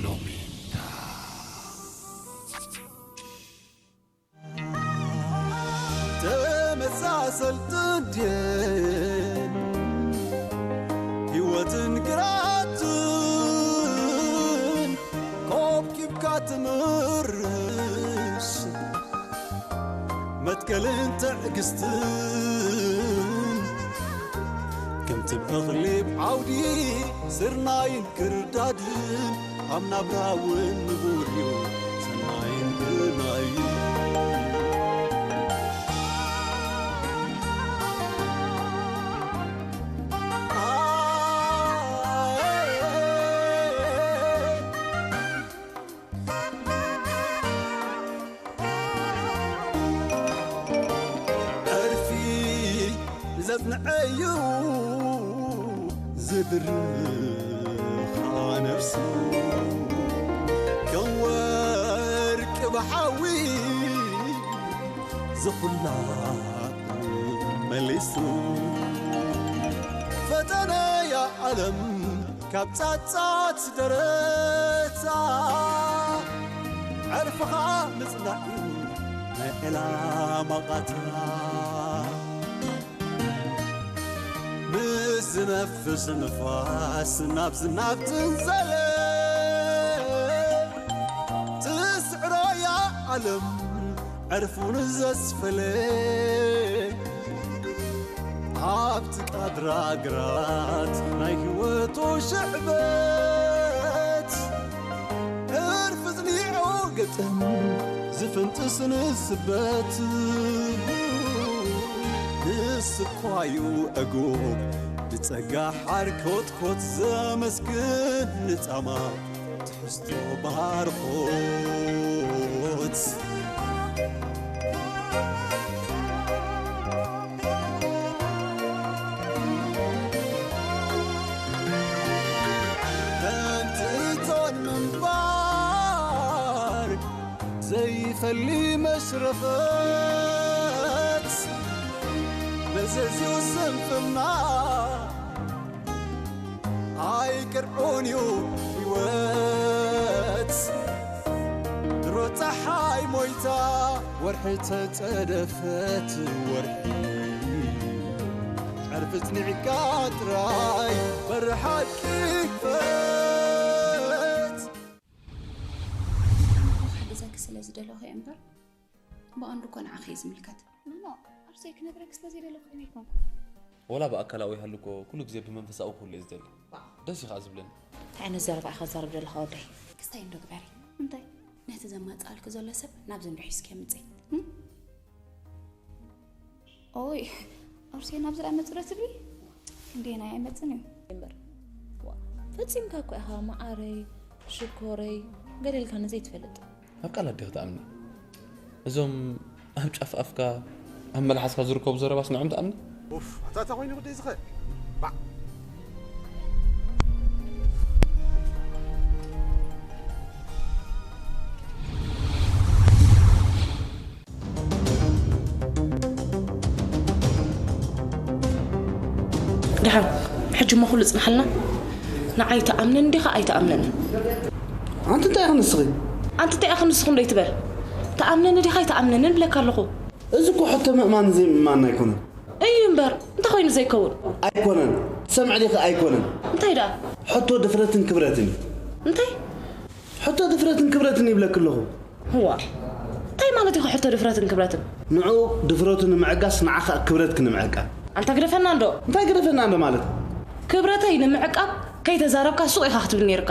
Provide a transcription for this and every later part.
ሎሚንዳ። ተመሳሰልትን ድየን ህይወትን ግራትን ኮብኪብካ ትምርሽ መትከልን ትዕግስትን ከምቲ እኽሊ ዓውዲ ስርናይን ክርዳድን ኣብ ናብራ እውን ንቡር እዩ ሰናይን ግርናይን። ዕርፊ ዘጽንዐዩ ዝብርኻ ነፍሱ ከም ወርቂ ብሓዊ ዝኹላ መሊሱ ፈተነያ ዓለም ካብ ጻጻት ደረታ ዕርፍኻ ምጽናዕ እዩ ናይ ዕላማ ቓታ። ምስ ዝነፍስ ንፋስ ናብ ዝናብ ትንዘለ ትስዕሮያ ዓለም ዕርፉን ዘስፈለ ኣብቲ ቃድራ ግራት ናይ ህይወቱ ሽዕበት ዕርፊ ጽኒዑ ግጥም ዝፍንጥስ ንስበት ንስኳዩ ዕጉብ ብጸጋ ሓር ኮትኮት ዘመስግን ንጻማ ትሕዝቶ ባርኾት። ከምቲ እቶን ምንባር ዘይፈሊ መሽረፈት መዘዝኡ ስንፍና ኣይቅርዑን እዩ ህይወት ድሮ ፀሓይ ሞይታ ወርሒ ተፀደፈት ወርሒ ዕርፊ ፅኒዕካ ጥራይ በሪ ሓቂ ክፈት። ክሕግዘኪ ስለ ዝደለኹ እየ እምበር ብቐንዱ እኮ ንዓኺ እዩ ዝምልከት። ኖኖ፣ ኣርሶይ ክነግረኪ ስለ ዘይደለኹ እየ ኣይኮንኩ። ወላ ብኣካላዊ ይሃሉ እኮ ኩሉ ግዜ ብመንፈሳዊ ክህሉ እየ ዝደሊ። ደስ እዩ ከዓ ዝብለኒ። እንታይ ዓይነት ዘረባ ኢኻ ትዛረብ ዘለኻ ወደይ? ክስታይ እንዶ ግበሪ። እንታይ? ነቲ ዘማፅኣልኪ ዘሎ ሰብ ናብዚ እንዶ ሒዝኪ የምፅእ። ኦይ፣ ኣርሶይ ናብዚ ደኣ መፅእ ዶ ትብሊ? ክንደየናይ ኣይመፅን እዩ። እምበር ዋ፣ ፈፂምካ እኮ ኢኻ መዓረይ ሽኮረይ ገለ ኢልካኒ ዘይትፈልጥ። ኣብ ቃላት ዲኺ ትኣምኒ? እዞም ኣብ ጫፍ ኣፍካ ኣብ መልሓስካ ዝርከቡ ዘረባስ ንዖም ትኣምኒ? ኡፍ ኣታ እንታይ ኮይኑ ጉዳይ ዝኸ ባዕ ደሓን ሕጂ እሞ ኩሉ ጽንሓልና። ንዓይ ትኣምነኒ ዲኻ ኣይትኣምነንን? ኣንቲ እንታይ ኢኺ ንስኺ? ኣንቲ እንታይ ኢኺ ንስኺ እንዶ ኣይትበል። ትኣምነኒ ዲኻ ኣይትኣምነንን እብለካ ኣለኹ። እዚ እኮ ሕቶ ምእማንን ዘይምእማንን ኣይኮነን። እዩ እምበር እንታይ ኮይኑ ዘይከውን? ኣይኮነን። ትሰምዒ ዲኺ ኣይኮነን። እንታይ ደኣ? ሕቶ ድፍረትን ክብረትን እዩ። እንታይ? ሕቶ ድፍረትን ክብረትን ይብለኪ ኣለኹ። እዋ እንታይ ማለት ኢኻ ሕቶ ድፍረትን ክብረትን? ንዑ ድፍረቱ ንምዕጋስ ንዓ ኸኣ ክብረትኪ ንምዕቃብ። ኣንታ ግደፈና እንዶ። እንታይ ግደፈና እንዶ ማለት? ክብረተይ ንምዕቃብ ከይተዛረብካ ሱቕ ኢኻ ክትብል ኔርካ።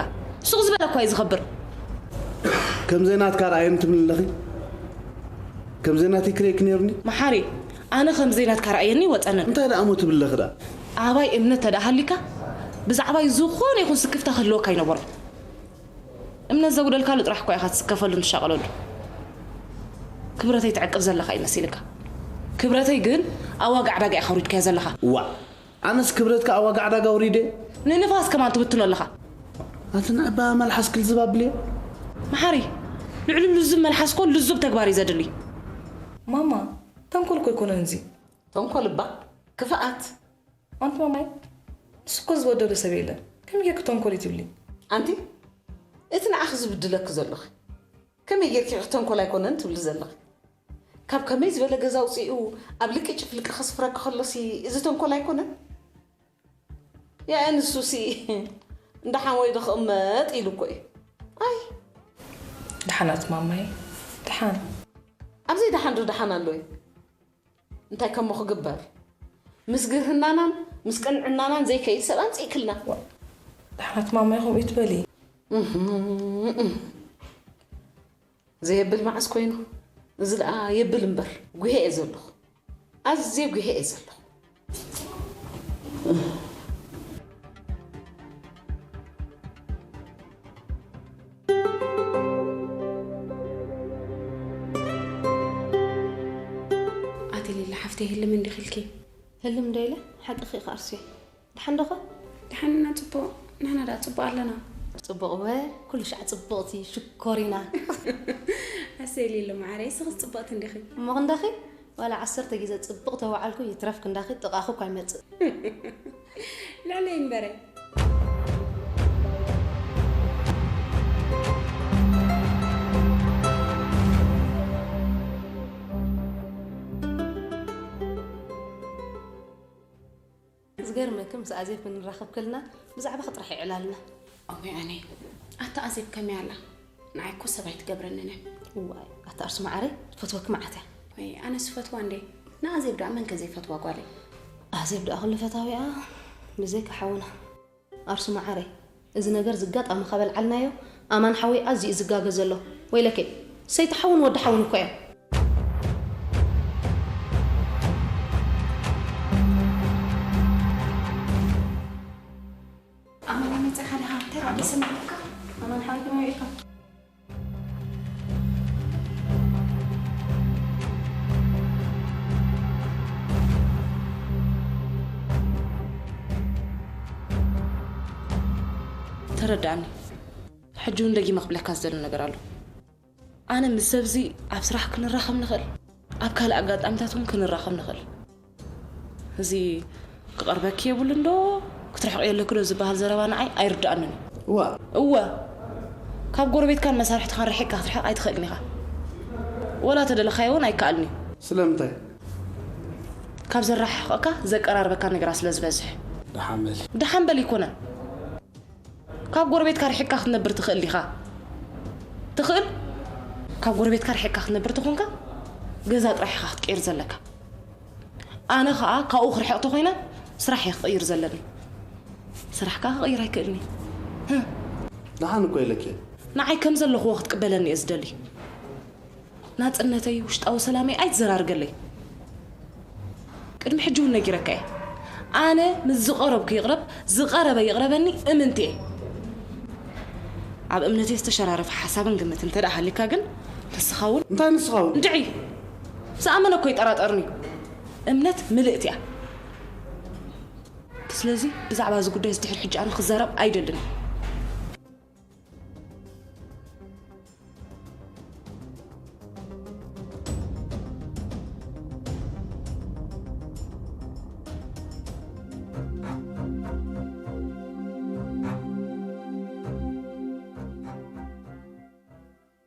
ሱቕ ዝበለ እኳ እዩ ዝኸብር። ከም ዘይናትካ ረኣየኒ ትብልኒ ኣለኺ? ከም ዘይናተይ ክርእየኪ ኔሩኒ? መሓሪ፣ ኣነ ከም ዘይናትካ ረኣየኒ ይወጸንን። እንታይ ደኣ እሞ ትብሊ ኣለኺ ደኣ? ኣባይ እምነት ተደኣ ሃሊካ ብዛዕባይ ዝኾነ ይኹን ስክፍታ ክህልወካ ኣይነበሮን። እምነት ዘጉደልካሉ ጥራሕ እኳ ኢኻ ትስከፈሉን ትሻቐለሉን። ክብረተይ ትዕቅብ ዘለኻ እዩ መሲልካ። ክብረተይ ግን ኣብ ዋጋ ዕዳጋ ኢኻ ኣውሪድካያ ዘለኻ። ዋእ! ኣነስ ክብረትካ ኣብ ዋጋ ዕዳጋ ኣውሪደ? ንንፋስ ከማን ትብትኖ ኣለኻ። ኣቲ ንዕባ መልሓስ ክልዝብ ኣብልዮ። መሓሪ፣ ልዕሊ ልዙብ መልሓስ እኮ ልዙብ ተግባር እዩ ዘድሊ። ማማ፣ ተንኮል እኮ ኣይኮነን እዚ። ተንኮል እባ ክፍኣት። ኣንቲ ማማይ ንሱ እኮ ዝበደሎ ሰብ የለን። ከመይ ጌርኪ ተንኮል እዩ ትብሊ? ኣንቲ፣ እቲ ንዓኺ ዝብድለኪ ዘለኺ፣ ከመይ ጌርኪ ተንኮል ኣይኮነን ትብሊ ዘለኺ? ካብ ከመይ ዝበለ ገዛ ኣውፂኡ ኣብ ልቂ ጭፍልቂ ከስፍረኪ ከሎሲ፣ እዚ ተንኮል ኣይኮነን? ያእ፣ ንሱሲ እንዳ ሓሞይ ዶ ክቕመጥ ኢሉ እኮ እዩ። ኣይ፣ ደሓናት ማማይ፣ ደሓን። ኣብዚ ደሓን ዶ ደሓን ኣሎ እዩ? እንታይ ከሞ ክግበር? ምስ ግርህናናን ምስ ቅንዕናናን ዘይከይድ ሰብ ኣምፂእክልና። ደሓናት ማማይ፣ ከምኡ ይትበሊ። እህም። ዘየብል መዓስ ኮይኑ? እዚ ደኣ የብል እምበር፣ ጉሄ እየ ዘለኹ። ኣዝየ ጉሄ እየ ዘለኹ። ኣቲ ሊሊ ሓፍተይ፣ ህልም እንዲኺ ኢልኪ? ህልም ዶ ኢለ? ሓቅኺ ኢኺ ኣርሲ። ደሓን ዶኸ? ደሓንና ጽቡቕ፣ ንሕና ደኣ ጽቡቕ ኣለና። ጽቡቕ እወ፣ ኩሉ ሻዕ ጽቡቕቲ ሽኮሪና። ኣሰይ ሊሊ መዓረይ፣ ንስኽስ ጽብቕቲ እንዲኺ? እሞ ክንዳኺ? ዋላ ዓሰርተ ግዜ ጽቡቕ ተዋዓልኩ ይትረፍ ክንዳኺ ጥቓኺ እኳ ይመጽእ። ልዕለይ እምበረ። ዝገርመኪ፣ ምስ ኣዜብ ክንራኸብ ከለና ብዛዕባኺ ጥራሕ የዕላልና። እዋይ ኣነ፣ ኣታ ኣዜብ ከመይ ኣላ? ንዓይ እኮ ሰብ ኣይትገብረንን እያ። እዋይ ኣታ ኣርሱ መዓረይ፣ ትፈትወኪ መዓት እያ። ወይ ኣነስ ዝፈትዋ እንዴ? ንኣዜብ ደኣ መን ከ ዘይፈትዋ ጓለይ? ኣዜብ ደኣ ኩሉ ፈታዊኣ ብዘይካ ሓውና። ኣርሱ መዓረይ፣ እዚ ነገር እዚ ኣጋጣሚ ካብ ኣልዓልናዮ፣ ኣማን ሓወይ ኣዝዩ እዩ ዝጋገ ዘሎ። ወይለከይ፣ ሰይቲ ሓውን ወዲ ሓውን እኮ እዮም። ኣማን መጻኻ ደሃ፣ እንታይ ደኣ ደስ እናበለካ? ኣማን ሓወይ ከመይ ውዒልካ? ተረዳእኒ። ሕጂ እውን ደጊመ ክብለካ ዝደሊ ነገር ኣሎ። ኣነ ምስ ሰብዚ ኣብ ስራሕ ክንራኸብ ንኽእል፣ ኣብ ካልእ ኣጋጣሚታት እውን ክንራኸብ ንኽእል። እዚ ክቐርበኪ የብሉን ዶ ክትርሕቕ የለኪ ዶ ዝበሃል ዘረባ ንዓይ ኣይርድኣንን እዩ። እዋ። እወ፣ ካብ ጎረቤትካን መሳርሕትኻን ርሒቕካ ክትርሕቕ ኣይትኽእልን ኢኻ። ወላ ተደለኻዮ እውን ኣይከኣልን እዩ። ስለምንታይ? ካብ ዘረሓሕቐካ ዘቀራርበካ ነገራት ስለ ዝበዝሕ። ደሓን በሊ። ደሓን በል ኣይኮነን። ካብ ጎረቤትካ ርሒቕካ ክትነብር ትኽእል ዲኻ? ትኽእል? ካብ ጎረቤትካ ርሒቕካ ክትነብር ተኾንካ፣ ገዛ ጥራሕ ኢኻ ክትቅይር ዘለካ። ኣነ ኸኣ ካብኡ ክርሕቕ ተኾይነ፣ ስራሕ እየ ክቕይር ዘለኒ። ስራሕ ከኣ ክቕይር ኣይክእልን እየ። ህም። ደሓን እኮ ኢለኪ እየ። ንዓይ ከም ዘለኹዎ ክትቅበለኒ እየ ዝደሊ። ናጽነተይ፣ ውሽጣዊ ሰላመይ ኣይትዘራርገለይ። ቅድሚ ሕጂ እውን ነጊረካ እየ። ኣነ ምስ ዝቐረብኩ ይቕረብ፣ ዝቐረበ ይቕረበኒ እምንቲ እየ። ኣብ እምነተይ ዝተሸራረፈ ሓሳብን ግምትን እንተ ደኣ ሃልዩካ ግን፣ ንስኻ እውን እንታይ ንስኻ እውን? እንድዒ! ዝኣመነ እኮ ኣይጠራጠርን እዩ። እምነት ምልእቲ እያ። ስለዚ ብዛዕባ እዚ ጉዳይ እዚ ድሕሪ ሕጂ ኣነ ክዛረብ ኣይደልን።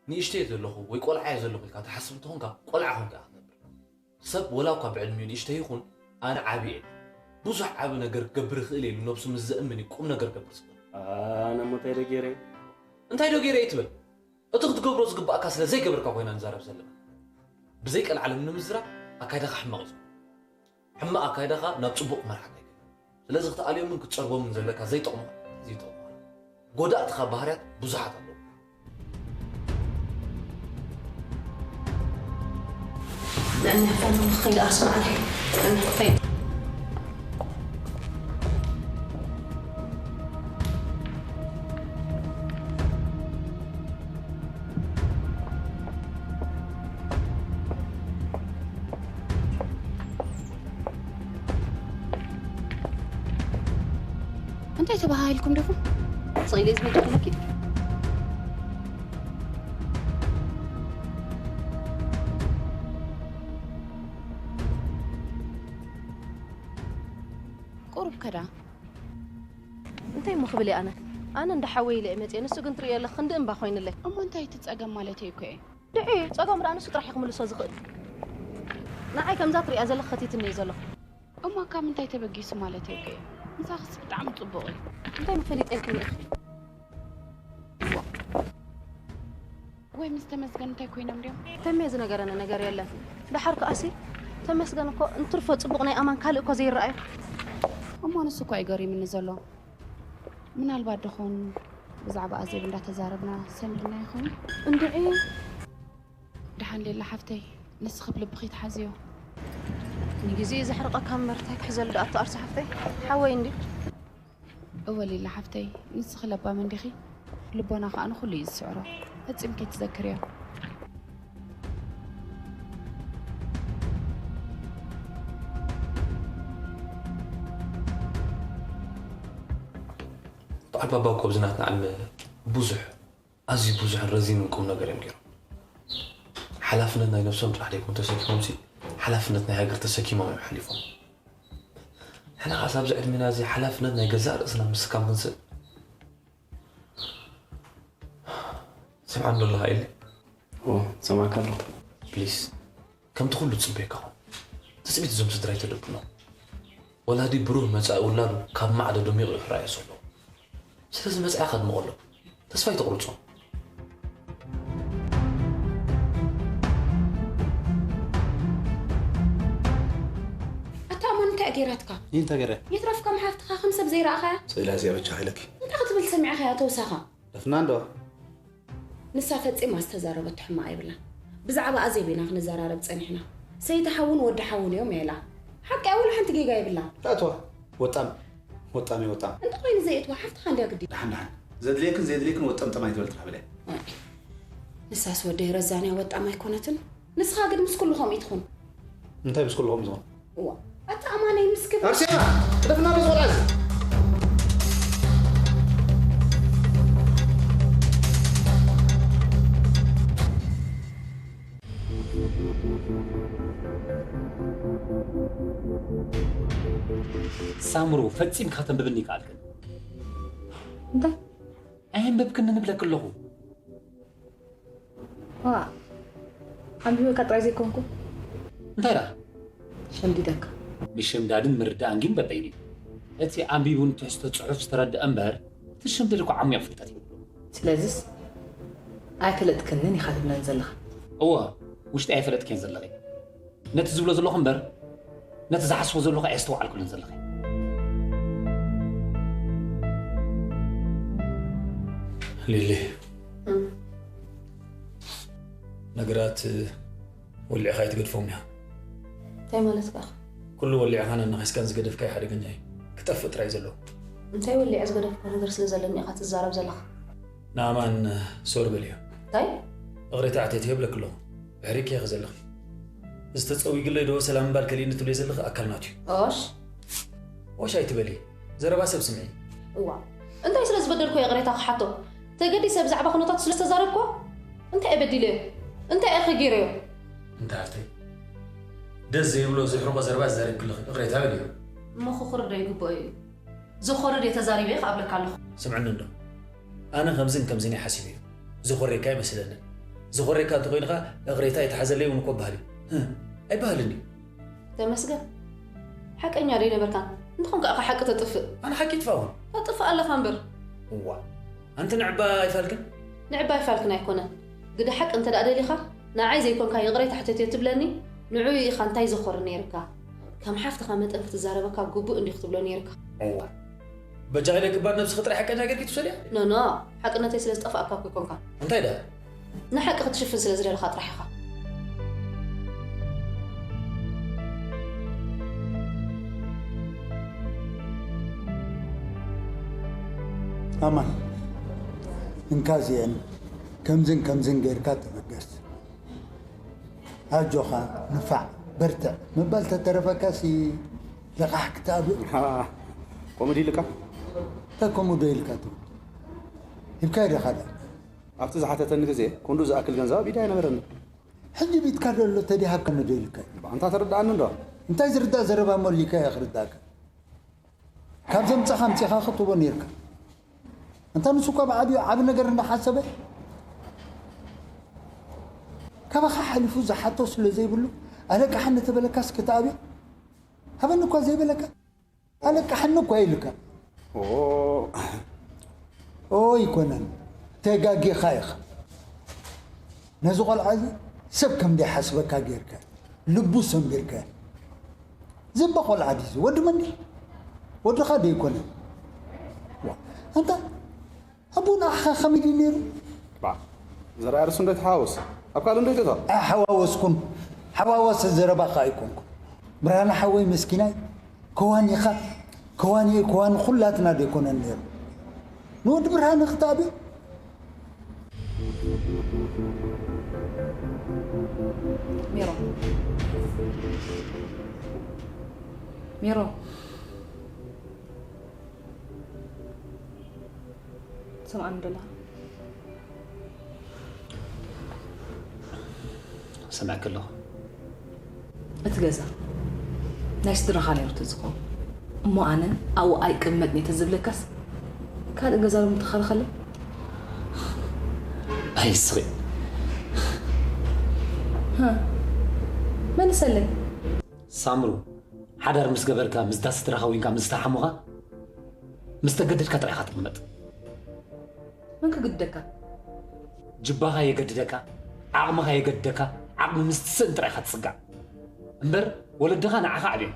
ንእሽተይ ዘለኹ ወይ ቆልዓ እየ ዘለኹ ኢልካ ትሓስብ እንተኾንካ፣ ቆልዓ ኮንካ ኢኻ ትነብር። ሰብ ወላ እኳ ብዕድሚኡ ንእሽተይ ይኹን፣ ኣነ ዓቢ እየ። ብዙሕ ዓቢ ነገር ክገብር ይኽእል እየ ኢሉ ነብሱ ምስ ዘእምን እዩ ቁም ነገር ክገብር ዝኽእል። ኣነ እሞ እንታይ ዶ ገይረ? እንታይ ዶ ገይረ ኣይትበል። እቲ ክትገብሮ ዝግባእካ ስለ ዘይገበርካ ኮይና ንዛረብ ዘለና። ብዘይ ቀልዓለም ንምዝራብ ኣካይዳኻ ሕማቕ እዩ። ሕማቕ ኣካይዳኻ ናብ ጽቡቕ ክመርሓካ ኣይክእልን። ስለዚ ክትኣልዮምን ክትጸርቦምን ዘለካ ዘይጠቕሙኻ ዘይጠቕሙኻ። ጎዳእትኻ ባህርያት ብዙሓት ኣለዉ። ንዕኒ ሓፋን ንኽኸይድ ኣስማዓኒ። ንዕኒ ክኸይድ። እንታይ ተባሃሂልኩም ዲኹም? ስቕ ኢለ ዝብል ዶ ክብለኪ? ቁሩብ ከዳ። እንታይ እሞ ክብል እየ ኣነ? ኣነ እንዳ ሓወይ ኢለ እየ መፅየ፣ ንሱ ግን ትርእዮ ኣለኽ ክንዲ እምባ ኮይኑለይ። እሞ እንታይ እቲ ጸገም ማለተይ እኮ እየ። ድዒ፣ ጸገም ደኣ ንሱ ጥራሕ እዩ ክምልሶ ዝኽእል። ንዓይ ከምዛ ትርእያ ዘለኽ ከቲትኒ እዩ ዘሎ። እሞ ካብ ምንታይ ተበጊሱ ማለተይ እኮ እየ። ምሳኽስ ብጣዕሚ ጽቡቕ እዩ። እንታይ ምፈሊጠ ኢልክኒ ኢኺ? ወይ ምስ ተመስገን እንታይ ኮይኖም ድዮም? ተሜ ዝነገረኒ ነገር የለን። ደሓር ከኣሲ ተመስገን እኮ እንትርፎ ጽቡቕ ናይ ኣማን ካልእ እኮ ዘይረኣዮ። እሞ ንሱ እኮ እዩ ገሪምኒ ዘሎ። ምናልባት ደኾን ብዛዕባ ኣዜብ እንዳተዛረብና ሰሚዕና ይኸውን? እንድዒ። ደሓን ሌላ ሓፍተይ፣ ንስኺ ብልብኺ ተሓዝዮ። ንግዜ ዘሕርቐካ እምበር እንታይ ክሕዘሉ ደኣ ኣቶ ኣርሲ ሓፍተይ? ሓወይ እንድዩ። እወ ሌላ ሓፍተይ፣ ንስኺ ለባም እንዲኺ። ልቦና ከኣ ንኹሉ እዩ ዝስዕሮ። ፈጺምኪ ትዘክርዮ። በዓል ባባ እኮ ኣብዚ ናትና ዓለም ብዙሕ፣ ኣዝዩ ብዙሕን ረዚንን ቁም ነገር እዮም ገይሮም። ሓላፍነት ናይ ነብሶም ጥራሕ ደይኮኑ ተሰኪሞምሲ፣ ሓላፍነት ናይ ሃገር ተሰኪሞም እዮም ሓሊፎም። ንሕና ኸኣ ኣብዚ ዕድሜና እዚ ሓላፍነት ናይ ገዛእ ርእስና ምስካም ክንስእ። ስምዓኒ ዶ ኣለኻ ኢለ? እዎ፣ እሰምዓካ ኣለኹ። ፕሊስ፣ ከምቲ ኩሉ ዝጽበየካ ኹን። ትጽቢት እዞም ስድራ ኣይተደብኖ። ወላዲ ብሩህ መጻኢ ውላዱ ካብ ማዕዶ ደሚቑ እዩ ክረኣዮ ዘለዎ። ስለዚ መጻኢኻ ኣድምቐሎም። ተስፋ ኣይተቑርጾም። ኣታ ኣማን እንታይ ገይራትካ? ይህ እንታይ ገይረ? የትረፍካ መሓፍትኻ ከም ሰብ ዘይረኣኻያ? ስእላ እዚኣ በጃ ኢለኪ። እንታይ ክትብል ሰሚዕኻያ ተውሳኻ? ደፍና እንዶ። ንሳ ፈጺማ ዝተዛረበቶ ሕማቕ የብላን። ብዛዕባ ኣዜብ ኢና ክንዘራረብ ጸኒሕና። ሰይቲ ሓውን ወዲ ሓውን እዮም እያ ኢላ። ሓቂ እያ ወላ ሓንቲ ጌጋ የብላን። ተኣትዋ። ወጣም ወጣም እዩ ወጣም። እንተኾይኑ ዘየእትዋ ሓፍትኻ እንድያ ግዲ። ደሓን ደሓን። ዘድልየክን ዘየድልየክን ወጣም ጠማይ ትበል ትራብለ። ንሳስ ወደይ ረዛንያ ወጣም ኣይኮነትን። ንስኻ ግን ምስ ኩሉ ከምኡ ትኹን። እንታይ ምስ ኩሉ ከምኡ ዝኹን? እዋ ኣታ ኣማነይ ምስ ክብሪ ኣርሴማ! ቅደፍና በዚ ቆልዓ እዚ። ሳምሩ ፈጺምካ ከተንብብኒ ይከኣልክን። እንታይ? ኣየንበብክን ንብለክ ኣለኹ። ዋ ኣንቢበካ ጥራይ ዘይኮንኩ እንታይ ደኣ? ሸምዲደካ። ምሽምዳድን ምርዳእን ግን በበይኑ እዩ። እቲ ኣንቢቡን ትሕዝቶ ጽሑፍ ዝተረድአ እምበር እቲ ሽምድድ እኮ ዓሚቕ ፍልጠት ይብሉ። ስለዚስ ኣይፈለጥክንን ኢኻ ትብለን ዘለኻ። እወ ውሽጢ ኣይፈለጥክን ዘለኺ። ነቲ ዝብሎ ዘለኹ እምበር ነቲ ዝሓስቦ ዘለኹ ኣየስተውዓልኩልን ዘለኺ። ሊሊ ነገራት ወሊዕኻ ኣይትገድፎም ኢኻ። እንታይ ማለት ከ? ኩሉ ወሊዕኻን ኣናኺስካን ዝገደፍካዮ ሓደገኛ እዩ። ክጠፍእ ጥራይ ዘለዎ። እንታይ ወሊዐ ዝገደፍኩ ነገር ስለ ዘለኒ ኢኻ ትዛረብ ዘለኻ? ንኣማን ሶሪ በልዮ። እንታይ? እቕሬታ ኣሕቴትዮ እብለኪ ኣለኹ። ብሕሪኪ ኢኺ ዘለኺ። እዚ ተጸዊግለይ ዶ ሰላም ምባል ከሊእኒ ትብልዮ ዘለኺ ኣካል ናቱ እዩ። ኦሽ ኦሽ ኣይትበሊ። ዘረባ ሰብ ስምዒ። እዋ እንታይ ስለ ዝበደልኩ እየ ይቕሬታ ክሓቶ? ተገዲሰ ብዛዕባ ኩነታቱ ስለ ዝተዛረብኩ? እንታይ እየ በዲለዮ? እንታይ እየ ከ ገይረዮ? እንተ ሃፍተይ ደስ ዘይብሎ ዘሕርቆ ዘረባ ዝዛረብኪ ኣለኺ። እቕሬታ በልዮ። እሞ ክኹርዶ ይግብኦ እዩ። ዘኾርድ እየ ተዛሪበ እየ ክኣብለካ ኣለኹ። ስምዕኒ እንዶ ኣነ ከምዝን ከምዝን እየ ሓሲበዮ። ዘኾሬካ ኣይመስለንን። ዘኾሬካ እንተኾይኑ ኸኣ እቕሬታ ኣይትሓዘለይ እውን እኮ በሃል እዩ። ህህ፣ ኣይበሃልን እዩ። ተመስገን ሓቀኛ ዶ ኣይነበርካን? እንተኾንካ ኢኻ ሓቂ ተጥፍእ። ኣነ ሓቂ ይጥፋእ እውን። ተጥፍእ ኣለኻ እምበር። እዋ ኣንቲ ንዕባ ኣይፋልክን? ንዕባ ኣይፋልክን ኣይኮነን። ግደ ሓቂ እንተ ደኣ ደሊኻ ንዓይ ዘይኮንካ ይቕሬታ ሕተትዮ ትብለኒ ንዕኡ ኢኻ እንታይ ዘኾሪ ነይርካ? ከም ሓፍትኻ መጠን ክትዛረበካ ግቡእ እንዲዩ ክትብሎ ነይርካ። እዋ በጃ ኢለ ክባድ ነብስኺ ጥራይ ሓቀኛ ጌርኪ ትውሰድያ? ኖኖ ሓቅነተይ ስለ ዝጠፋእካ እኮ ኣይኮንካ። እንታይ ደኣ? ንሓቂ ክትሽፍን ስለ ዝደለኻ ጥራሕ ኢኻ። ኣማን እንካ እዚአን ከምዝን ከምዝን ጌርካ ተበገስ። ኣጆኻ ንፋዕ በርትዕ ምባል ተተረፈካሲ ለቓሕ ክተኣብእ። ከምኡ ድዩ ኢልካ? እንታይ ከምኡ ዶ ኢልካ ትብል? ሂብካዮ ዲኻ ደኣ? ኣብቲ ዝሓተተኒ ግዜ ክንዱ ዝኣክል ገንዘብ ኣብ ኢደይ ኣይነበረኒ። ሕጂ ቢትካ ዘሎ ተዲሃብካኒ ዶ ኢልካ? ብኣንታ ተረድኣኒ እንዶ። እንታይ ዝርዳእ ዘረባ እሞ ኣሊካ እየ ክርዳእካ? ካብ ዘምጻኻ ኣምጺኻ ክትቦ ነይርካ። እንታ ንሱ እኳ ብዓብዩ ዓቢ ነገር እንዳሓሰበ፣ ካባኻ ሓሊፉ ዝሓቶ ስለ ዘይብሉ፣ ኣለቃሓኒ ተበለካስ ክተኣብዮ? ሃበኒ እኳ ዘይበለካ፣ ኣለቃሓኒ እኳ ኢልካ። ኦ። ኦ ይኮነን፣ ተጋጊኻ ኢኻ። ነዚ ቆልዓ እዚ ሰብ ከም ዘይሓስበካ ጌርካ፣ ልቡ ሰንቢርካ። ዝባ ቆልዓ ድዩ እዚ? ወዲ መን ድዩ? ወድኻ ዶ ይኮነን? ዋ፣ ኣንታ ኣቦ ንዓኻ ከመይ ድዩ ነይሩ? ባ፣ ዘርኣያ ርሱ እንዶ ተሓዋወስ። ኣብ ካልእ እንዶ ይተታ። ኣይሓዋወስኩን። ሓዋወሰ ዘረባኻ ኣይኮንኩን። ብርሃነ ሓወይ መስኪናይ፣ ከዋኒኻ፣ ከዋኒ፣ ከዋኒ ኩላትና ዶ ይኮነን ነይሩ? ንወዲ ብርሃነ ክተኣብዮ? ሜሮን። ሜሮን። ትሰምዓኒ ዶ ኣለኻ? ሰሚዐኪ ኣለኹ። እቲ ገዛ ናይ ስድራኻ ነይሩ ተዝኸውን እሞ ኣነ ኣብኡ ኣይቅመጥን እየ ተዝብለካስ ካልእ ገዛ ዶ ምተኸልኸለ? ኣይስኺ። ሃ፣ መልሰለይ። ሳምሩ፣ ሓዳር ምስ ገበርካ፣ ምስታ ስድራኻ ውዒንካ፣ ምስ ተሓሙኻ፣ ምስ ተገደድካ ጥራይ ኢኻ ትቕመጥ። መን ክግድደካ? ጅባኻ የገድደካ፣ ዓቕምኻ የገድደካ፣ ዓቕሚ ምስ ትስእን ጥራይ ኢኻ ትጽጋዕ። እምበር ወለድኻ ንዓኻ ኣዕብዮም፣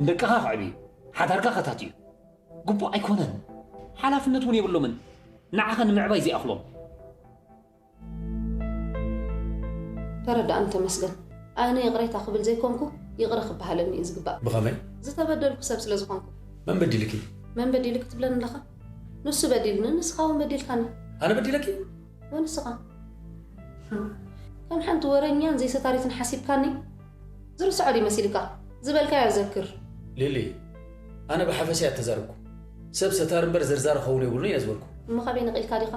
ንደቅኻ ከዕብዩ፣ ሓዳርካ ከታትዩ ግቡእ ኣይኮነን። ሓላፍነት እውን የብሎምን ንዓኻ ንምዕባይ ዘይኣኽሎም። ተረዳእኒ ተመስገን። ኣነ ይቕሬታ ክብል ዘይኮንኩ፣ ይቕረ ክበሃለኒ እዩ ዝግባእ። ብኸመይ? ዝተበደልኩ ሰብ ስለ ዝኾንኩ። መን በዲልኪ? መን በዲልኪ ትብለኒ ኣለኻ? ንሱ በዲልኒ፣ ንስኻ እውን በዲልካኒ። ኣነ በዲለኪ? ወንስኻ? ከም ሓንቲ ወረኛን ዘይሰታሪትን ሓሲብካኒ? ዝርስዖ ድዩ መሲልካ? ዝበልካዮ ዘክር። ሊሊ፣ ኣነ ብሓፈሻ እየ ተዛረብኩ። ሰብ ሰታሪ እምበር ዘርዛሪ ክኸውን የብሉን እየ ዝበልኩ። እሞ ካበይ ነቒልካ ዲኻ?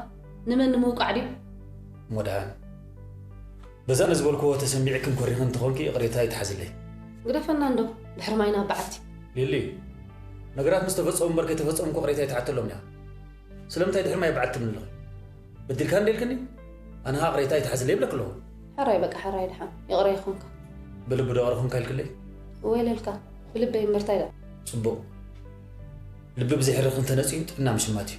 ንመን ንምውቃዕ ድዩ? እሞ ደሓን። በዛ ንዝበልክዎ ተሰሚዕክን ኮሪኽን እንተኾንኪ ይቕሬታ ይትሓዝለይ። ግደፈና እንዶ፣ ድሕሪ ማይና በዓቲ። ሊሊ፣ ነገራት ምስ ተፈጸሙ እምበር ከይተፈጸሙ እኮ ይቕሬታ ይትሓተሎም እያ። ስለምንታይ ድሕሪ ማይ በዓቲ ትብልኒ ኣለኺ? በዲልካ እንዴልክኒ? ኣነ ኸኣ ይቕሬታ ይትሓዝለይ ይብለኪ ኣለኹ። ሕራይ በቃ፣ ሕራይ ደሓን። ይቕረ ይኹንካ። ብልቢ ዶ ይቕረ ኹንካ ኢልክለይ? ወይለልካ፣ ብልበይ እምበር እንታይ ደኣ? ጽቡቕ። ልቢ ብዘይ ሕርኽን ተነጺሁ ጥዕና ምሽማት እዩ።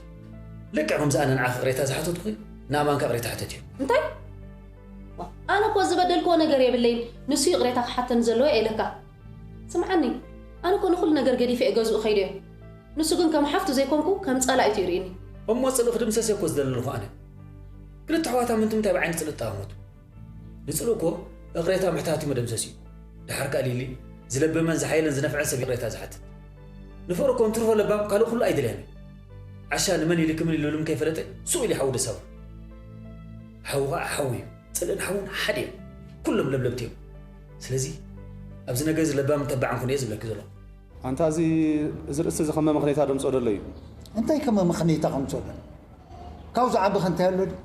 ልክዕ ከምዚ ኣነ ንዓኺ ይቕሬታ ዝሓተትኩኺ፣ ንኣማን ከኣ ይቕሬታ ሕተትዮ። እንታይ? ዋ፣ ኣነ እኮ ዝበደልክዎ ነገር የብለይን፣ ንሱ ይቕሬታ ክሓተኒ ዘለዎ እየ ኢለካ። ስምዓኒ፣ ኣነ እኮ ንኹሉ ነገር ገዲፈ እየ ገዝኡ ከይደዮ። ንሱ ግን ከም ሓፍቱ ዘይኮንኩ ከም ጸላኢቱ ይርእየኒ። እሞ ጽልኢ ክድምሰስ እየ እኮ ዝደለኹ ኣነ። ክልተ ኣሕዋት ኣብ ምንታይ ብዓይኒ ጽልኢ እተኣመቱ? ንጽልኢ እኮ እቕሬታ ምሕታት እዩ መደምሰሲኡ። ደሓር ከኣ ሊሊ፣ ዝለበመን ዝሓየለን ዝነፍዐን ሰብ ይቕሬታ ዝሓትት። ንፍቕሪ እኮ እንትርፎ ለባም ካልእ ኩሉ ኣይደልያን እዩ። ዓሻ ንመን ይልክምን ኢሉልም ከይፈለጠ ሱቕ ኢሉ ይሓዊ ደሳቡ። ሓዊ ኸኣ ሓዊ እዩ። ጽልእን ሓውን ሓደ እዮም። ኩሎም ለብለብቲ እዮም። ስለዚ ኣብዚ ነገር እዚ ለባምን ተባዕን ኩን እየ ዝብለኪ ዘለኹ። ኣንታ እዚ፣ እዚ ርእሲ እዚ ከም መመኽነይታ ደምጾ ደሎ እዩ። እንታይ ከም መመኽነይታ ከምጾ ደሎ? ካብኡ ዝዓቢ ከ እንታይ ኣሎ ድዩ?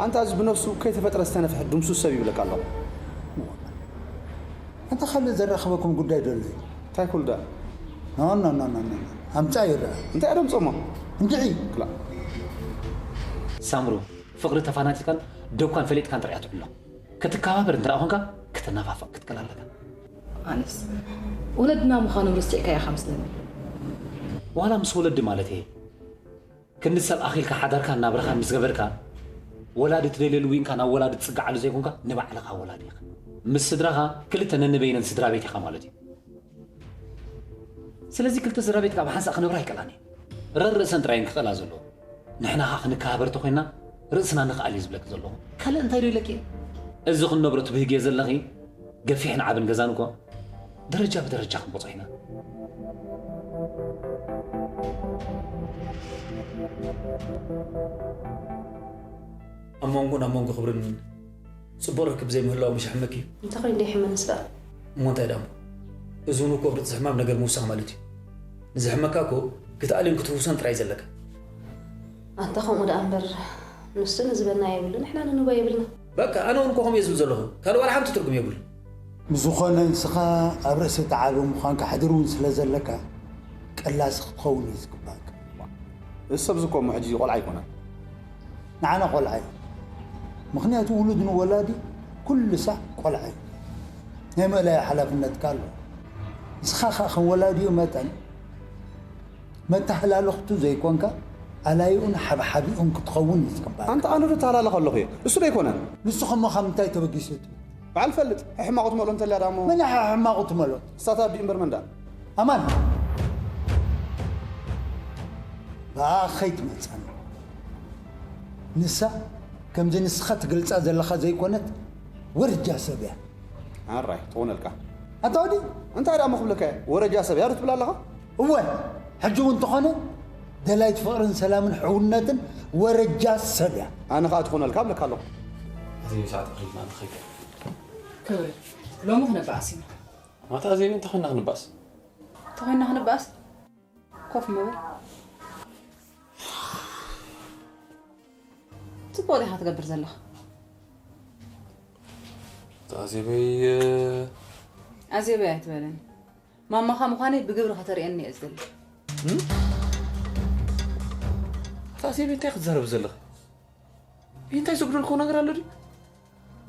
ኣንታ እዚ ብነብሱ ከይተፈጥረ ዝተነፍሐ ድምሱስ ሰብ ይብለካ ኣለኹ። ኣንታ ካልእ ዘራኽበኩም ጉዳይ ደሎ እዩ? እንታይ ኩሉ ደኣ? ኖ፣ ኖ፣ ኖ፣ ኖ፣ ኖ። ኣምጻ ይረአ። እንታይ ደምጾሞ? እንድዒ። ክላ። ሳምሩ፣ ፍቕሪ ተፋናቲልካን ደብኳን ፈሊጥካን ጥራይ እያ ትዕሎ። ክትከባበር እንተ ደኣ ኾንካ፣ ክትናፋፈቕ ክትክእል ኣለካ። ኣነስ፣ ወለድና ምዃኖም ረሲዕካዮ ኢኻ መስለኒ። ዋላ ምስ ወለዲ ማለት እየ። ክንዲ ሰብ ኣኺልካ ሓዳርካን ናብራኻን ምስ ገበርካ፣ ወላዲ ትደልየሉ ዊንካ ናብ ወላዲ ትጽግዓሉ ዘይኮንካ፣ ንባዕልኻ ወላዲ ኢኻ። ምስ ስድራኻ ክልተ ነንበይነን ስድራ ቤት ኢኻ ማለት እዩ። ስለዚ ክልተ ስድራ ቤት ካብ ሓንሳእ ክነብራ ኣይከኣላን እየን። ረር ርእሰን ጥራይ እየን ክኽእላ ዘለዎ። ንሕና ኸኣ ክንከባበር ተኾይንና ርእስና ንኽኣል እዩ ዝብለኪ ዘለኹ። ካልእ እንታይ ዶ ኢለኪ እየ? እዚ ክንነብሮ ትብህግዮ ዘለኺ ገፊሕን ዓብን ገዛን እኮ ደረጃ ብደረጃ ክንወጾ ኢና። ኣብ መንጎን ኣብ መንጎ ክብርን ጽቡቕ ርክብ ዘይምህላው ምሽ ሕመኪ? እንተ ኾይኑ ደይሕመንስ ደኣ? እሞ እንታይ ደኣ እሞ? እዚ እውን እኮ ብርጽ ሕማም ነገር ምውሳኽ ማለት እዩ። ንዝሕመካ እኮ ክትኣልን ክትፍውሶን ጥራይ ዘለካ። ኣንታ ከምኡ ደኣ እምበር፣ ንሱ ንዝበና የብሉ፣ ንሕና ንንቦ የብልና። በቃ፣ ኣነ እውን እኮ ከምኡ እየ ዝብል ዘለኹ። ካልእ ዋላ ሓንቲ ትርጉም የብሉን። ብዝኾነ ንስኻ ኣብ ርእሲ እቲ ዓቢ ምዃንካ ሕድሪ እውን ስለ ዘለካ፣ ቀላሲ ክትኸውን እዩ ዝግባእካ። እዚ ሰብ እዚ እኮ እሞ ሕጂ ቆልዓ ኣይኮነን። ንዓና ቆልዓ እዩ። ምኽንያቱ ውሉድ ንወላዲ ኩሉ ሳዕ ቆልዓ እዩ። ናይ ምእላይ ሓላፍነትካ ኣሎ። ንስኻ ኸኣ ከም ወላዲኡ መጠን መተሓላለኽቱ ዘይኮንካ ኣላይኡን ሓብሓቢኡን ክትኸውን እዩ ዝግባእ። ኣንታ ኣነ ዶ እተሃላለኽ ኣለኹ እየ? እሱ ዶ ኣይኮነን? ንሱ ከሞ ካብ ምንታይ ተበጊሱ እዩ? በዓል ፈልጥ፣ ሕሕማቑ ትመልኦ እንተልያ ደኣ እሞ መን ሕሕማቑ ትመልኦ? እሳት ኣዲኡ እምበር መን ደኣ? ኣማን፣ ብኣ ኸይትመልጸኒ። ንሳ ከምዚ ንስኻ ትገልጻ ዘለኻ ዘይኮነት ወርጃ ሰብ እያ። ኣራይ፣ ትኾነልካ። ኣታ ወዲ፣ እንታይ ደኣ እሞ ክብለካ እየ? ወረጃ ሰብ እያ ዶ ትብል ኣለኻ? እወ፣ ሕጂ እውን እንተኾነ ደላይት ፍቕርን ሰላምን ሕውነትን ወረጃ ሰብ እያ። ኣነ ኸኣ ትኾነልካ እብለካ ኣለኹ። እዚ ሰዓት ኣኽሊልና ንኸይድ። ክብሪ፣ ሎሚ ክንበኣስ ኢና። ማታ ኣዜበይ እንታይ ኮይንና ክንበኣስ? እንታይ ኮይንና ክንበኣስ? ኮፍ ምበል። ጽቡቕ ዲኻ ትገብር ዘለኻ? ኣዜበይ፣ ኣዜበይ ኣይትበለኒ። ማማኻ ምዃነይ ብግብሪ ከተርእየኒ እየ ዝደሊ። እም? ኣታ ኣዜበይ እንታይ ክትዛረቢ ዘለኺ? እንታይ ዘጉደልክዎ ነገር ኣሎ ድዩ?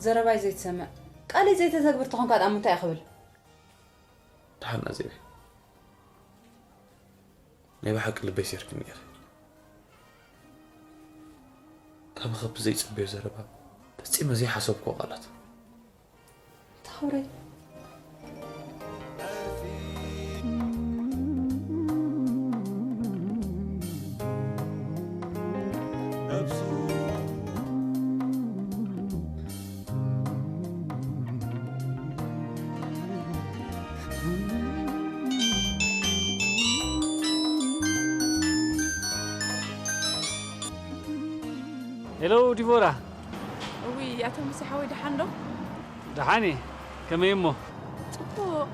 ዘረባይ ዘይትሰምዕ፣ ቃለይ ዘይተተግብር ተኾንካ ደኣ እሞ እንታይ እየ ክብል? ደሓን ኣዜበይ። ናይ ብሓቂ ልበይ ሰይርክኒ ነይረ። ካብ ኸብ ዘይጽበዮ ዘረባ፣ ፈጺመ ዘይሓሰብክዎ ቃላት። ተኸብረይ። ሄሎ ዲቦራ። እውይ፣ ኣቶ ሙሴ ሓወይ፣ ደሓን ዶ? ደሓን እየ። ከመይ እሞ? ጽቡቕ።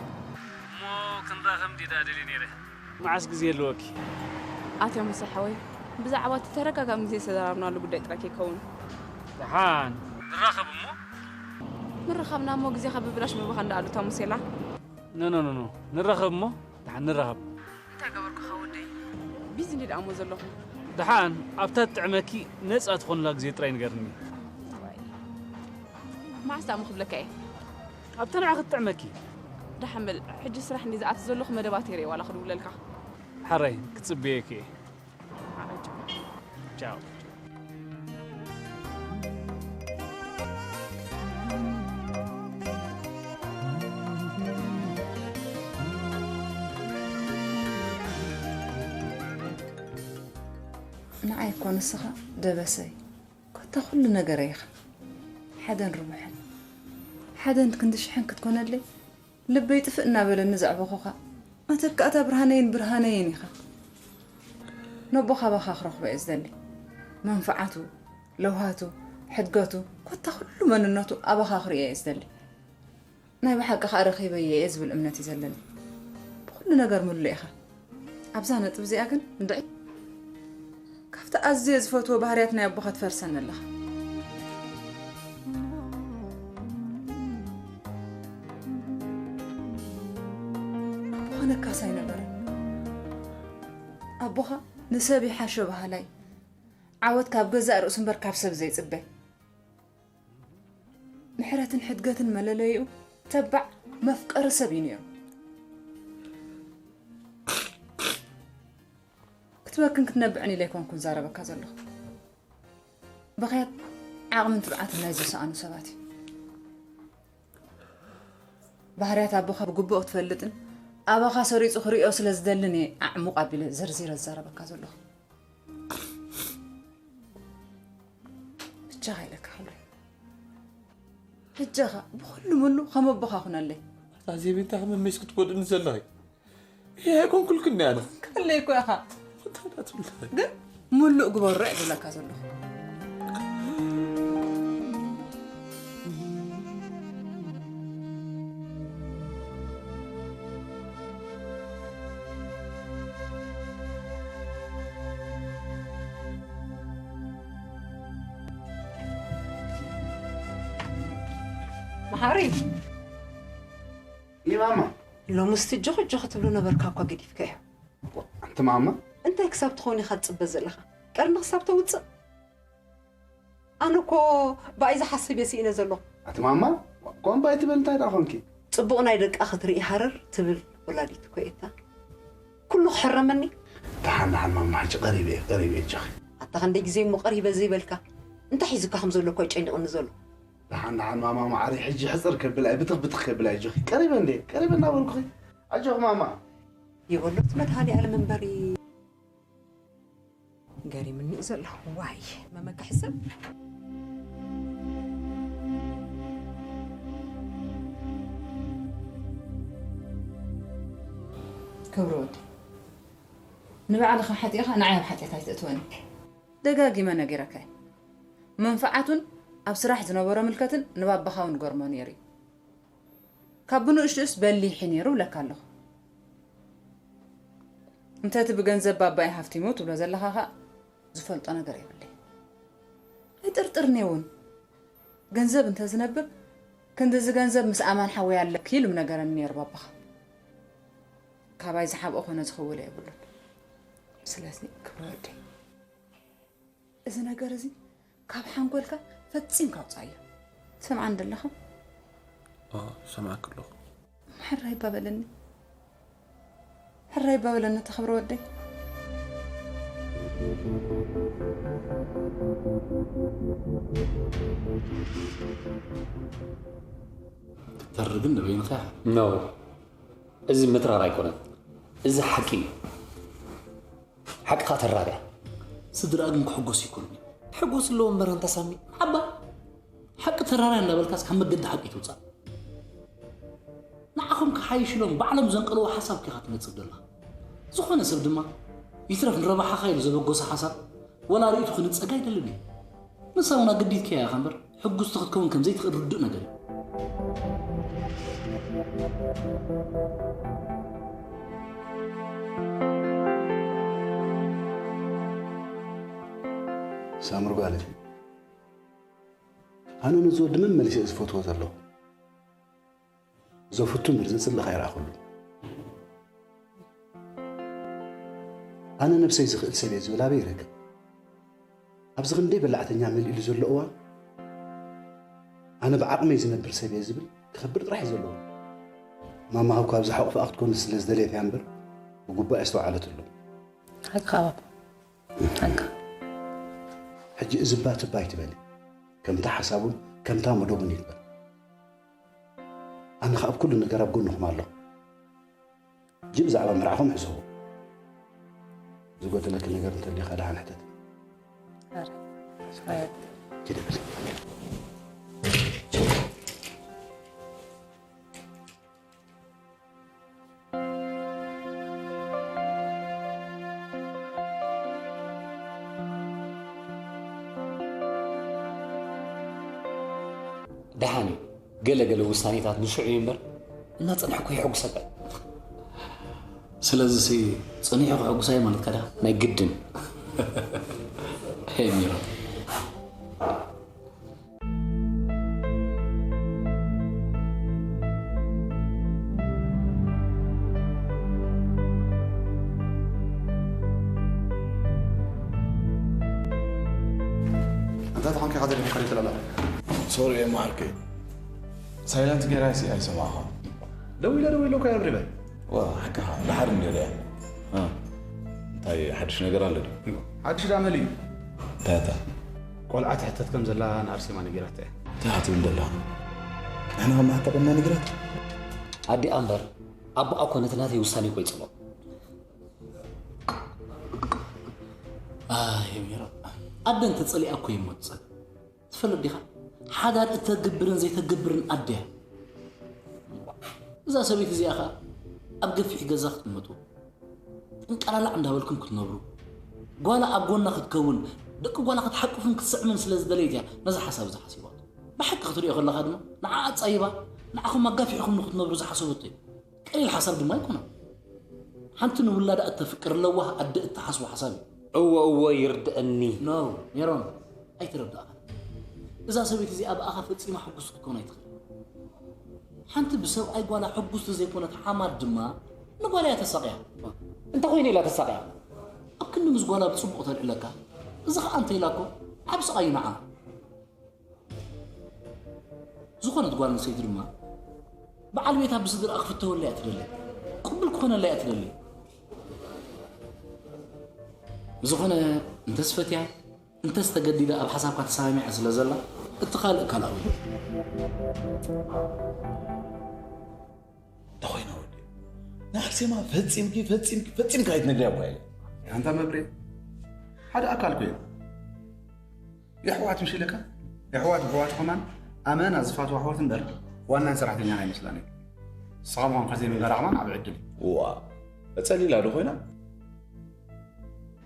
እሞ ክንራኸብ እንድየ ደኣ ደልየ ነይረ። መዓስ ግዜ ኣለወኪ? ኣቶ ሙሴ ሓወይ፣ ብዛዕባ እቲ ተደጋጋሚ ግዜ ዝተዘራረብናሉ ጉዳይ ጥራይ ከይከውን። ደሓን ንራኸብ እሞ። ምርኻብና እሞ ግዜኻ ብብላሽ ምብኻን ደኣ ኣሎ፣ ኣቶ ሙሴላ። ኖ፣ ኖ፣ ኖ፣ ኖ። ንራኸብ እሞ፣ ደሓን ንራኸብ። እንታይ ገበርኩኻ ወደይ? ቢዚ እንድየ ደኣ እሞ ዘለኹ። ደሓን፣ ኣብታ ትጥዕመኪ ነጻ ትኾንላ ግዜ ጥራይ ንገርኒ። ዋይ። መዓስ ደኣ እሞ ክብለካ እየ? ኣብታ ንዓኺ ትጥዕመኪ። ደሓን በል፣ ሕጂ ስራሕ እንድየ ዝኣቱ ዘለኹ፣ መደባት እየ ርእየ ዋላ ክድውለልካ። ሓራይ፣ ክጽበየኪ እየ። ቻው። ንዓይ እኮ ንስኻ ደበሰይ፣ ኮታ ኩሉ ነገረይ ኢኻ። ሓደን ርቡሕን፣ ሓደን ክንዲ ሽሕን ክትኮነለይ፣ ልበይ ጥፍእ እናበለኒ ዘዕበኹኻ፣ መተካእታ ብርሃነይን ብርሃነይን ኢኻ። ነቦኻ ኣባኻ ክረኽቦ እየ ዝደሊ። መንፍዓቱ፣ ለውሃቱ፣ ሕድገቱ፣ ኮታ ኩሉ መንነቱ ኣባኻ ክርእዮ እየ ዝደሊ። ናይ ብሓቂ ኸኣ ረኺበዮ እየ ዝብል እምነት እዩ ዘለኒ። ብኹሉ ነገር ምሉእ ኢኻ። ኣብዛ ነጥቢ እዚኣ ግን እንድዒ ካብቲ ኣዝየ ዝፈትዎ ባህርያት ናይ ኣቦኻ ትፈርሰኒ ኣለኻ። ኣቦኻ ነካስ ኣይነበረን። ኣቦኻ ንሰብ ይሓሾ በሃላይ፣ ዓወት ካብ ገዛእ ርእሱ እምበር ካብ ሰብ ዘይጽበ፣ ምሕረትን ሕድገትን መለለይኡ ተባዕ መፍቀሪ ሰብ እዩ ነይሩ። ክትበክን ክትነብዕን ኢለ ኣይኮንኩን ዛረበካ ዘለኹ። ብኽያት ዓቕምን ትብዓትን ናይ ዝሰኣኑ ሰባት እዩ። ባህርያት ኣቦኻ ብግቡእ ክትፈልጥን ኣባኻ ሰሪጹ ክርእዮ ስለ ዝደልን እየ ኣዕሙቕ ኣቢለ ዘርዚረ ዝዛረበካ ዘለኹ። ብቻኻ ኢለካ ክብሪ። ሕጂ ኸ ብኹሉ ምሉ ከም ኣቦኻ ኩነለይ። ኣታ ዜብ እንታይ ከም መሜስ ክትጎድእኒ ዘለኺ? ይሄ ኣይኮንኩልክን እየ ኣነ። ከለይ እኮ ኢኻ። እንታይ ደኣ ትብል? ግን ምሉእ ግበሮ እየ ዝብለካ ዘለኹ። መሓሪ። ይማማ። ሎምስ እቲ ጆኽ ጆኽ ትብሎ ነበርካ እኳ ገዲፍካዮ። ኣንቲ ማማ። እንታይ ክሳብ ትኸውን ኢኻ ትጽበ ዘለኻ? ቀርኒ ክሳብ ተውጽእ? ኣነ እኮ ብኣይ ዝሓስብ እየ ስኢነ ዘለኹ። ኣቲ ማማ፣ ቋንቋ ኣይትበል፣ እንታይ ደኣ ኾንኪ? ጽቡቕ ናይ ደቃ ክትርኢ ሃረር ትብል ወላዲት እኮ እየ እታ። ኩሉ ክሕረመኒ። ደሓን ደሓን ማማ፣ ሕጂ ቀሪበ እየ፣ ቀሪበ እየ፣ ኣጆኺ። ኣታ ክንደይ ግዜ እሞ ቀሪበ ዘይበልካ? እንታይ ሒዙካ ከም ዘሎ እኮ እዩ ጨኒቑኒ ዘሎ። ደሓን ደሓን ማማ መዓረይ፣ ሕጂ ሕጽር ከብላ እየ፣ ብትኽ ብትኽ ከብላ እየ፣ ኣጆኺ። ቀሪበ እንዴ፣ ቀሪበ እናበልኩኺ። ኣጆኺ ማማ። ይበሎ እቲ መድሃኔ ኣለም እምበሪ። ገሪምኒ እዩ ዘሎ። ዋይ መመክሒ ሰብ። ክብሪ ወዲ፣ ንባዕልኻ ሓጢእኻ ንዓይ ኣብ ሓጢኣት ኣይተእትወኒ። ደጋጊመ ነጊረካ እየ። መንፍዓቱን ኣብ ስራሕ ዝነበሮ ምልከትን ንባባኻ እውን ገርሞ ነይሩ እዩ። ካብ ብንእሽቱኡስ በሊሕ እዩ ነይሩ እብለካ ኣለኹ። እንተ እቲ ብገንዘብ ባባይ ሃፍቲሙ ትብሎ ዘለኻ ኸኣ ዝፈልጦ ነገር የብለይ። ኣይጥርጥርኒ እውን። ገንዘብ እንተ ዝነብር ክንድዚ ገንዘብ ምስ ኣማን ሓወይ ኣለኪ ኢሉ ምነገረኒ ነይሩ ባባኻ። ካባይ ዝሓብኦ ኮነ ዝኽውሎ የብሉን። ስለዚ ክብሪ ወደይ፣ እዚ ነገር እዚ ካብ ሓንጎልካ ፈጺምካ ኣውጽኣዮ። ትሰምዓኒ ደለኻ? ኦ፣ ይሰምዓኪ ኣለኹ። ሕራይ እባ በለኒ፣ ሕራይ እባ በለኒ፣ ተኽብረ ወደይ። ተርግን ንበይንኻ ኢኻ። ኖ፣ እዚ ምትራር ኣይኮነን፣ እዚ ሓቂ እዩ። ሓቅኻ ተራብያ። ስድራኣ ግን ክሕጎስ ይኮን። ሕጎስ ኣለዎ እምበር ኣንታ ሳሚ። ሓባ ሓቂ ተራራያ እንዳበልካስ ካብ መገዲ ሓቂ ትውጻእ። ንዓኹም ክሓይሽ ኢሎም ባዕሎም ዘንቀልዎ ሓሳብ ኪኻ ትነጽግ ዘለኻ። ዝኾነ ሰብ ድማ ይትረፍ ንረብሓኻ ኢሉ ዘበገሶ ሓሳብ ወላ ርእይቱ ክንጸግ ኣይደልን እዩ። ንሳ እውን ኣገዲድካያ ኢኻ እምበር ሕጉስቲ ክትከውን ከም ዘይትኽእል ርዱእ ነገር እዩ። ሳምሪ ጓለይ፣ ኣነ ነዚ ወዲ መመሊሰ እየ ዝፈትዎ ዘለኹ። ዘፍቱ እምበር ዘጽልእ ኣይረኣኹሉን። ኣነ ነብሰይ ዝኽእል ሰብ እየ ዝብል ኣበይ ይረክብ? ኣብዚ ክንደይ በላዕተኛ መሊእሉ ዘሎ እዋን ኣነ ብዓቕመይ ዝነብር ሰብ እየ ዝብል ክኸብር ጥራሕ እዩ ዘለዎ። ማማ ሃው ካብዚ ሓቑፋኣ ክትኮንስ ስለ ዝደለየት እያ እምበር ብግቡእ ኣየስተውዓለትሉን። ሓቅኻ ባባ፣ ሓቅኻ። ሕጂ እዚ እባ ትባ ኣይትበሊ። ከምታ ሓሳቡን ከምታ መደቡን ይግበር። ኣነ ኸኣ ኣብ ኩሉ ነገር ኣብ ጎንኹም ኣለኹ። ሕጂ ብዛዕባ መርዓኹም ሕሰቡ። ዝጎደለኪ ነገር እንተልዩ ኸኣ ደሓን ሕተቲ። ኪዲ በሊ። ደሓን እዩ። ገለ ገለ ውሳኔታት ብሽዑ እዩ እምበር እናጸንሐ እኮ የሐጉሰካ እዩ። ስለዚሲ ጸኒሑ ከሐጉሳ እዩ ማለትካ ድኻ? ናይ ግድን። ሄይ ሚሮ። እንታይ ተኾንካ ኢኻ ደሊኻ ከሪት ለላ? ሶሪ እየ መዓርከይ። ሳይለንት ጌራሲ ኣይሰማዕኻ። ደዊለ ደዊለ እኮ የብሪበ። ዋ ሓቅኻ ደሓር እንድዮ ደያ። እ፣ እንታይ ሓድሽ ነገር ኣሎ ድዩ? ሓድሽ ዳ መሊ እዩ? እንታይ እታ? ቆልዓ ትሕተት ከም ዘላ ንኣርሴማ ነጊራታ እያ። እንታይ ኢኻ ትብል ዘለኻ? ንሕና ከም መሓተብ ኢና ነጊራት? ኣዲኣ እምበር ኣቦኣ እኮ ነቲ ናተይ ውሳኔ እኮ ይጸልኦ። ኣይ ሚራ፣ ኣደ እንተጸሊኣ እኮ እዩ እሞ ትጸልእ። ትፈልጥ ዲኻ? ሓዳር እተግብርን ዘይተግብርን ኣደ እያ። እዛ ሰበይቲ እዚኣ ኸኣ ኣብ ገፊሕ ገዛ ክትቅመጡ፣ ጥንቀላላዕ እንዳበልኩም ክትነብሩ፣ ጓላ ኣብ ጎና ክትከውን፣ ደቂ ጓላ ክትሓቁፍን ክትስዕምን ስለ ዝደለየት እያ ነዚ ሓሳብ እዚ ሓሲባቶ። ብሓቂ ክትሪኦ ከለኻ ድማ ንዓ ኣጻይባ ንዓኹም ኣጋፊሕኩም ንክትነብሩ ዝሓሰበቶ እዩ። ቀሊል ሓሳብ ድማ ኣይኮነን። ሓንቲ ንውላዳ እተፍቅር ለዋህ ኣደ እትሓስቦ ሓሳብ እዩ። እወ እወ ይርድኣኒ። No ሜሮን ኣይተረዳእኻን። እዛ ሰበይቲ እዚኣ ብኣኻ ፈጺማ ሕጉስቲ ክትከውን ኣይትኽእል። ሓንቲ ብሰብኣይ ጓላ ሕጉስቲ ዘይኮነት ሓማት ድማ ንጓላ እያ ተሳቕያ። እንተ ኾይኑ ኢላ ተሳቕያ። ኣብ ክንዲ ምስ ጓላ ብጽቡቕ ተልዕለካ፣ እዚ ኸኣ እንተ ኢላ እኮ ዓቢ ስቓይ እዩ ንዓ። ዝኾነት ጓል ኣንስተይቲ ድማ በዓል ቤታ ብስድራኣ ክፍተወላ እያ ትደሊ። ቅቡል ክኾነላ እያ ትደሊ። ብዝኾነ እንተስ ፈትያ እንተስ ተገዲዳ ኣብ ሓሳብካ ተሰማሚዓ ስለ ዘላ እቲ ካልእ ካልኣዊ እዩ። እንተኾይነ ወዲ ንኣርሴማ ፈፂምኪ ፈፂምኪ ፈፂምካ ኣይትነግርያ ጓ ኢለ። ኣንታ መብሬ ሓደ ኣካል ኮ እዮም። የሕዋት ምሽ ኢለካ የሕዋት ብሕዋት ከማን ኣመና ዝፋትዋ ኣሕዋት እምበር ዋናን ሰራሕተኛን ኣይመስላን እዩ። ንስኻ ምዃንካ ዘይምንጋራ ከማን ዓብ ዕድል እዩ። እዋ ጸሊላ ዶ ኮይና?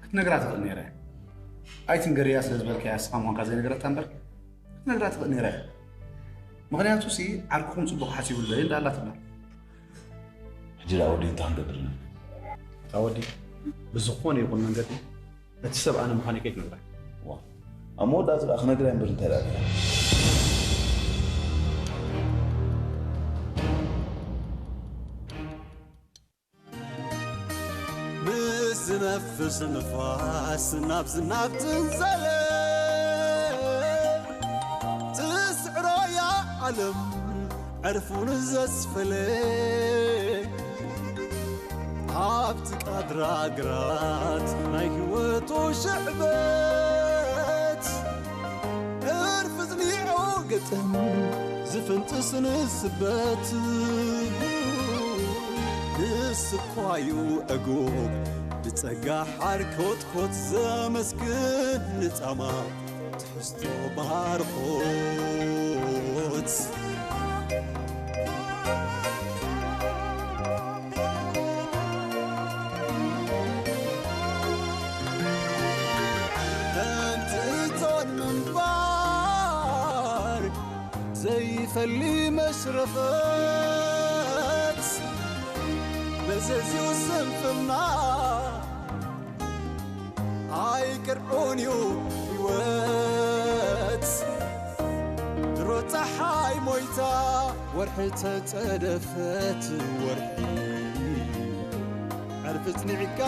ክትነግራ ትኽእል ነይረ። ኣይትንገርያ ስለ ዝበልካያ ንስኻ ምዃንካ ዘይነገረታ እምበር ክትነግራ ትኽእል ነይረ። ምኽንያቱ ሲ ዓርክኹም ጽቡቕ ሓሲቡሉ ዘይ እንዳ ኣላትና። ሕጂ ደኣ ወዲ እንታይ ክንገብር ኢና? እታ ወዲ ብዝኾነ ይኹን መንገዲ ነቲ ሰብ ኣነ ምዃነይ ከይትነግራ። ዋ ኣብ መወዳእቱ ደኣ ክነግራ እምበር እንታይ ደኣ ገይራ? ምስ ዝነፍስ ንፋስ ናብዚ ናብ ትንዘለ ትስዕሮ እያ ዓለም ዕርፉ ንዘስፈለ ኣብቲ ቃድራ ግራት ናይ ህይወቱ ሽዕበት ዕርፊ ዝኒዖ ግጥም ዝፍንጥስ ንስበት ንስኳዩ ዕጉብ ብጸጋ ሓር ኮትኮት ዘመስግን ንጻማ ትሕዝቶ ባርኾት ከምቲ እቶን ምንባር ዘይፈሊ መሽረፈት መዘዝዩ ስንፍና ኣይቅርዑን እዩ ህይወት ድሮ ፀሓይ ሞይታ ወርሒ ተፀደፈት ወርሒ ዕርፊ ፅኒዕካ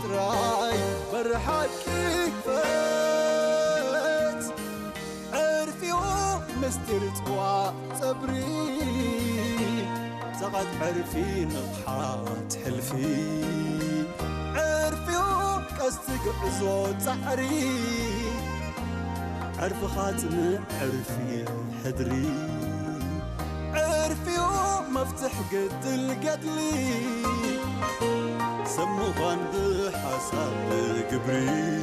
ጥራይ በሪ ሓቂ ክፈት ዕርፊኡ ምስጢር ጽዋ ጸብሪ ጸቓት ዕርፊ ንቕሓት ሕልፊ ዕርፊኡ ቀስቲ ግዕዞ ጻዕሪ ዕርፍኻ ጽንዕ ዕርፊ ሕድሪ ዕርፊኡ መፍትሕ ገድል ገድሊ ሰብ ምዃን ብሓሳብ ግብሪ